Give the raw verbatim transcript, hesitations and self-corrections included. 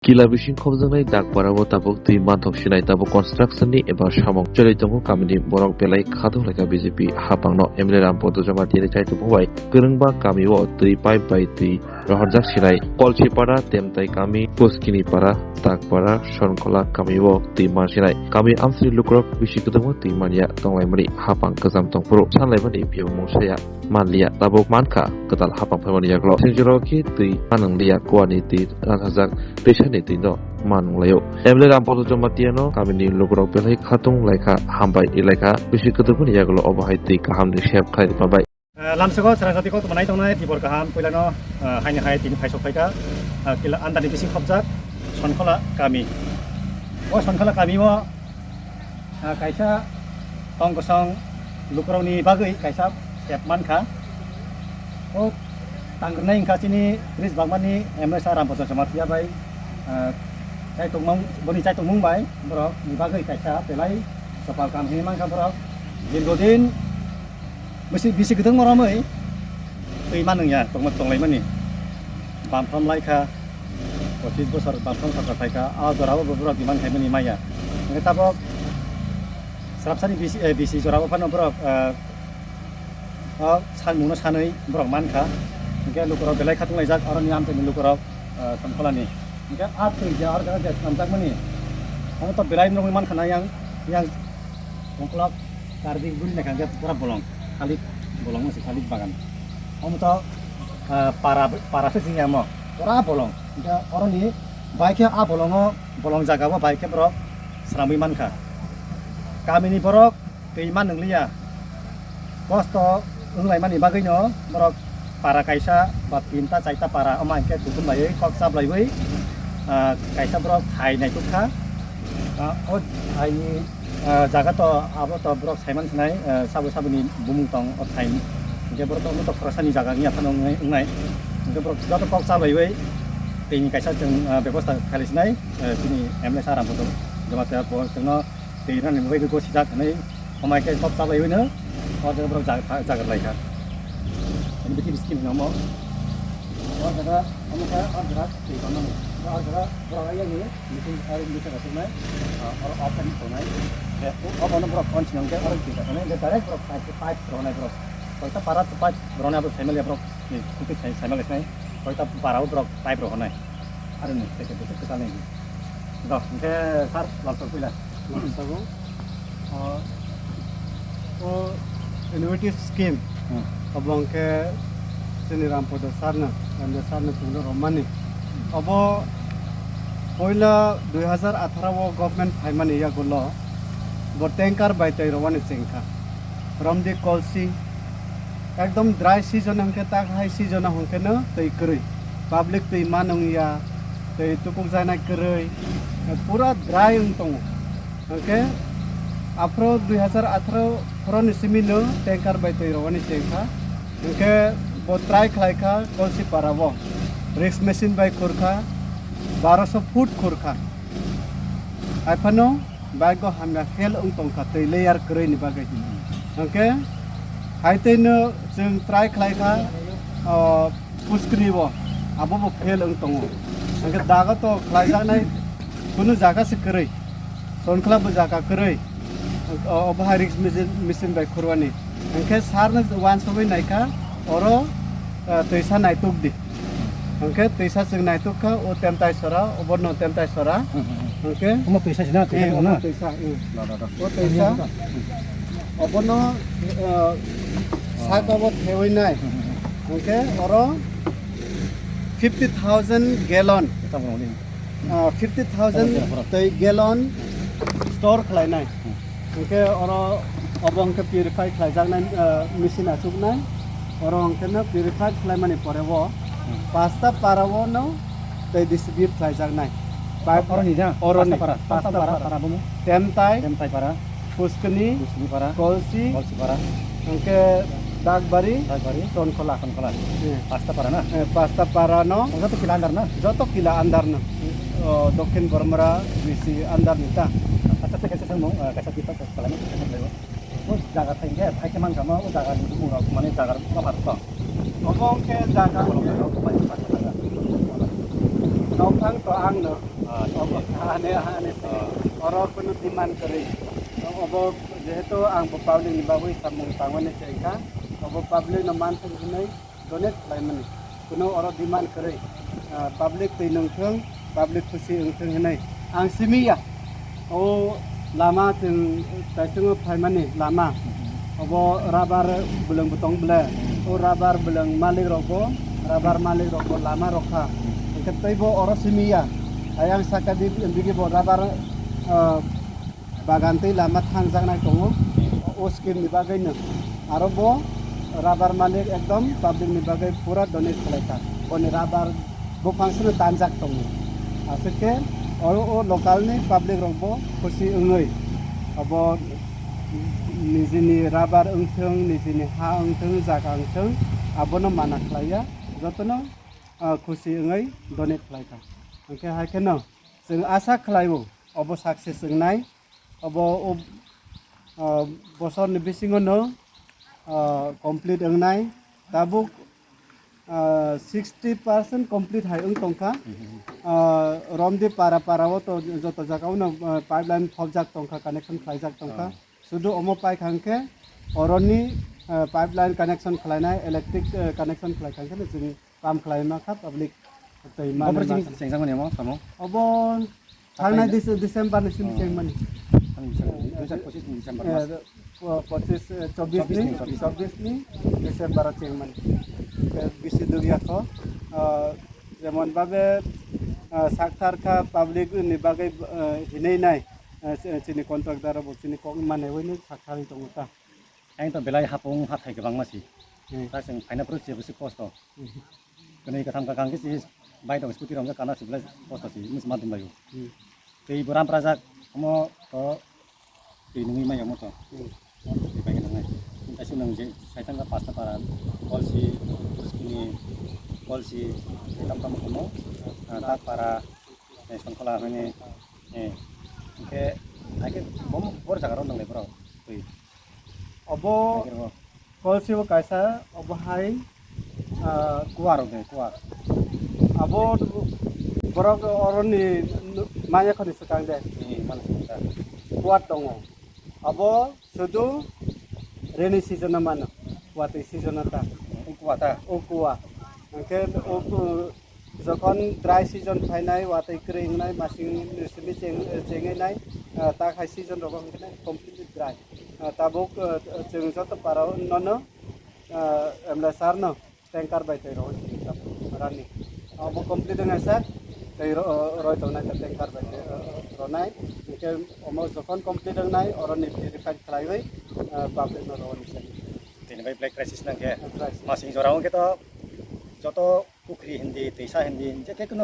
Kila bising khobjaknai Dakpara o tabuk twi manthok sinai, tabuk construction ni eba samung choli tongo. Kamini borok belai khatung laika B J P hapang no M L A Rampada Jamatia ni chaitung bai kwrwngba kami o twi pipe bai twi rohorjak sinai. Kolsipara, Temtai kami, Puskini para, Dakpara, Sonkhola kami o twi man sinai. Kami amsini lukurok bisi kwbangma twi manya tonglaimani hapang kwcham tongphuru sanlaimani biyang mungsaya manliya. Tabuk mankha kwtal hapang phaimani yagulo. Sinjoro khe twi manwng liya, kuani twi rathajak twisani twi no manwng laio. M L A Rampada Jamatia no kamini lukurok belai khatung laikha, hambai ilaikha. Bisi kwdwkmani yagulo obo hai twi kaham ni sep khlai rwma bai. Eh, lamsego srang jati kok tongmani tongnai tibor kaham puilano, eh, haini hai tini phaisok phaikha, eh, kila andani bising khobjak Sonkhola kami. O Sonkhola kami o, eh, kaisa tong kosong lukurokni bagwi kaisa sep mankha. O tangrwnai wngkha chini Chris Bagmani M S R Rampada Jamatia bai, eh, chaitokmung, boni chaitokmung bai borokni bagwi kaisa belai sopal kam hinwi mankha borok. Dirgodin Bisi, bisi kwthwng moromwi twi manwng ya, tongma-, tonglaimani. Bamphrom laikha, pochis bosor Bamphrom sorkar phaikha, a jorao bo borok demand khaimani maya. Hwnkhe tabok srapsani bisi, eh, bisi jorao phano borok, eh, o salmungno sanwi borok mankha. Hwnkhe lukurok belai khatung laijak, oroni amchaini lukurok, eh, Sonkholani. Hwnkhe a twi je aro jaga je swnamjakmani. Omo to belai nukgwi mankha na yang, yang Ongkolok Karbi buri naikha hwnkhe pura bolong, khalik bolong wngse khalik bagan. Omo to, ah, para, para se chini amo, pura bolong. Hwnkhe oroni bai khe a bolongo, bolong jagao bai khe borok swnamwi mankha. Kamini borok twi man nwngliya. Kosto wnglaimani bagwino borok para kaisa ba tinta chaita para, omo hinkhe kuthum laiwi kok chaplaiwi, ah, kaisa borok thai naitugkha. Ah, o thaini, ah, jaga to abo to borok saiman sinai, ah, sabo saboni bumung tong o thaini. Hinkhe borok to, omo to khoroksa ni jaga wngya phano wngnai, wngnai. Hinkhe borok joto kok chaplaiwi tini kaisa chwng, ah, bebosta khailai sinai, ah, chini M L A sir Rampada Jamatia bo chwngno twi rani bagwi gosijak hinwi. Omo hai khe kok chaplaiwino o jaga borok jaga, jaga laikha. Ani bithi biskit hino omo. O jaga, omo khe o jaga twi tonmani. O jaga borok ayang ni meeting, ari meeting rok tongnai. Oro off time tongnai. Obono borok phone sinong khe oro twi tongnai. Direct borok pipe, pipe tongnai borok. Koita para pipe tongnai abo family borok. Ni kutu sai, sai ma leknai. Koita para o borok pipe rok honai. Aroni teke teke kwtal nai. Do, hingke sir, lamsok puila. Lamsogo. O, o innovative scheme. Hmm. Obo hingke chini Rampada sir no, Rampada sir no chwngno romani. Obo poila dui hazar atharo o government phaimani yagulo bo tanker bai twi romani chengkha. Romdi kolsi, ekdom dry season hwnkhe tak hai season o hwnkhe no twi kwrwi. Public twi manung ya, twi tukuk janai kwrwi, pura dry wng tongo. Hwnkhe aphro dui hazar atharo phoro ni simi no tanker bai twi rogani chengkha. Hwnkhe bo try khlai kha kolsi para o. Risk machine bai khurkha, baroso foot khurkha. Haiphano bike o hamya fail wng tongkha twi layer kwrwi ni bagwi. Hwnkhe hai twi no chwng try khlai kha, o, puskri o, abo bo fail wng tongo. Hwnkhe daga to khlaijaknai kunu jaga se kwrwi, Sonkhola bo jaga kwrwi, o, obo hai risk machine, machine bai khurwani. Hwnkhe sir no uansugwi naikha, oro, eh, twisa naituk di. Hwnkhe twisa chwng naituk kha, o Temtai sora, oborno Temtai sora. Hmm, hmm, hmm. Hwnkhe omo twisa sina, twisa eh, omo na? Twisa, hmm. Da, da, da. O twisa. Obono, eh, saka bo thewi nai. Hmm, hmm, hmm. Hwnkhe oro fifty thousand gallon. Tamo ni. Ah, fifty thousand tamo ni, twi gallon store khlainai. Hmm. Hwnkhe oro obo hwnkhe purify khlaijaknai, ah, machine achuknai. Oro hwnkhe no purify khlaimani pore o pasta para o no tei distribute khlaijaknai. Pipe oroni da? Oroni. Pasta para. Pasta para. Pasta para. Para bomo. Temtai. Temtai para. Puskini. Puskini para. Kolsi. Kolsi para. Hwnkhe Dakbari. Dakbari. Sonkhola. Sonkhola. Eh. Pasta para na? Eh, pasta para no. Joto kila andar na? Joto kila andar no. O, Dokhin Bormora B C andar ni ta. Acha, acha, kaisa samung, ah, kaisa tisa, kaisa kalai, kaisa kalai. O jaga thai khe, thai khe man kha ma, o jaga ni bumung rok, mane jaga rok ma pha to. Obo khe jaga. Bolong rok, bai, bai, bai, bai. Nokphang to ang no. Ah, obo, ani, ani. Ah. Oro kunu demand kwrwi. Obo jehetu ang bo public ni bagwi samung tangmani chengkha. Obo public no manthung hinwi donate khlaimani. Kunu oro demand kwrwi. Ah, public twi nungthung, public khusi wngthung hinwi ang simi ya. O lama chwng taichungo phaimani lama. Obo rubber bwlwng bo tong ble. O rubber bwlwng malik rok bo, rubber malik rok bo lama rok kha. Hwnkhe tei bo oro simi ya. Ayang saka di, digi bo rubber, ah, bagan tei lama thangjaknai tongo. O scheme ni bagwi no. Aro bo rubber malik ekdom public ni bagwi pura donate khlai kha. Boni rubber buphang sino tanjak tongo. Aswk khe oro o local ni public rok bo khusi wngwi abo nijini rubber wngthung, nijini ha wngthung, jaga wngthung, abono mana khlaiya, jotono, ah, khusi wngwi donate khlai kha. Hwnkhe hai kheno chwng asa khlaio obo success wngnai, obo o, ah, bosorni bisingo no, ah, complete wngnai. Tabuk ah, sixty percent complete hai wng tongkha. Mhm. Ah, Romdi para para o to joto jaga o no, ah, pipeline phobjak tongkha, connection khlaijak tongkha. Ah. Sudu omo paikha hwnkhe oroni, ah, pipeline connection khlainai, electric, ah, connection khlaikha hwnkhe chwng kam khlai ma kha public twi manwi. Bopor chini ma kha. Chengjak mani omo samo? Obo thangnai Dis-, December ni simi Oh. chengmani. Thang December ni, dui hajar pochis ni December Eh, mas. po-, pochis, eh, chobis ni, Chobis ni, chobis ni. Chobis ni December o chengmani. Eh, bisi dugya kho, eh, jemon babe, eh, sakthar kha public ni bagwi, eh, hinwi nai, eh, chini contractor bo chini kok manwi sakthar tongo ta. Ang to belai hapung hathai kwbangma si. Hmm. Ta chwng phaina phuru se bwswk kosto. Hmm. Kwnwi kwtham kwkhwrang khe se bike rok scooty rok wngkha kana se belai kosto se mungsa ma dum laio. Hmm. Tei bo ram prajak omo to twi nungwi maya omo to. Hmm. Twi bai khe nangnai. Kaisa nang je saitang ka pasta para, Kolsi, Skini, Kolsi, tei tam tam omo, ah, Dak para, eh, Songkhola hwnwi, eh, hwnkhe, hai khe bom bor jaga rok nanglai borok twi. Obo Hai khe rw. Kolsibo kaisa, obo hai, ah, Kuar de, kuar. Abo borok oroni manya khoni swkang de. Ni mana swkang ta. Kuar tongo. Abo sudu rainy season o mano. Watwi season o ta. O kuar ta. O kuar. Hwnkhe o ku-, Jokhon dry season phainai, watwi kwrwi wngnai, masing simi cheng-, chengwi nai, ah, tak hai season rogo hwnkhe nai completely dry. Ah, tabuk, ah, chwng joto para nono, ah, M L A sir no tanker bai twi rw rani. Abo complete wngya sak, tei ro-, roi tongnai ta tanker bai twi, ah, rwnai. Hwnkhe omo jokhon complete wngnai, oroni refine khlaiwi, ah, public no rwani sani. Tini bai black crisis nangkhe, crisis. Masing jora hwnkhe to joto pukhri hindi, twisa hindi, je khe kunu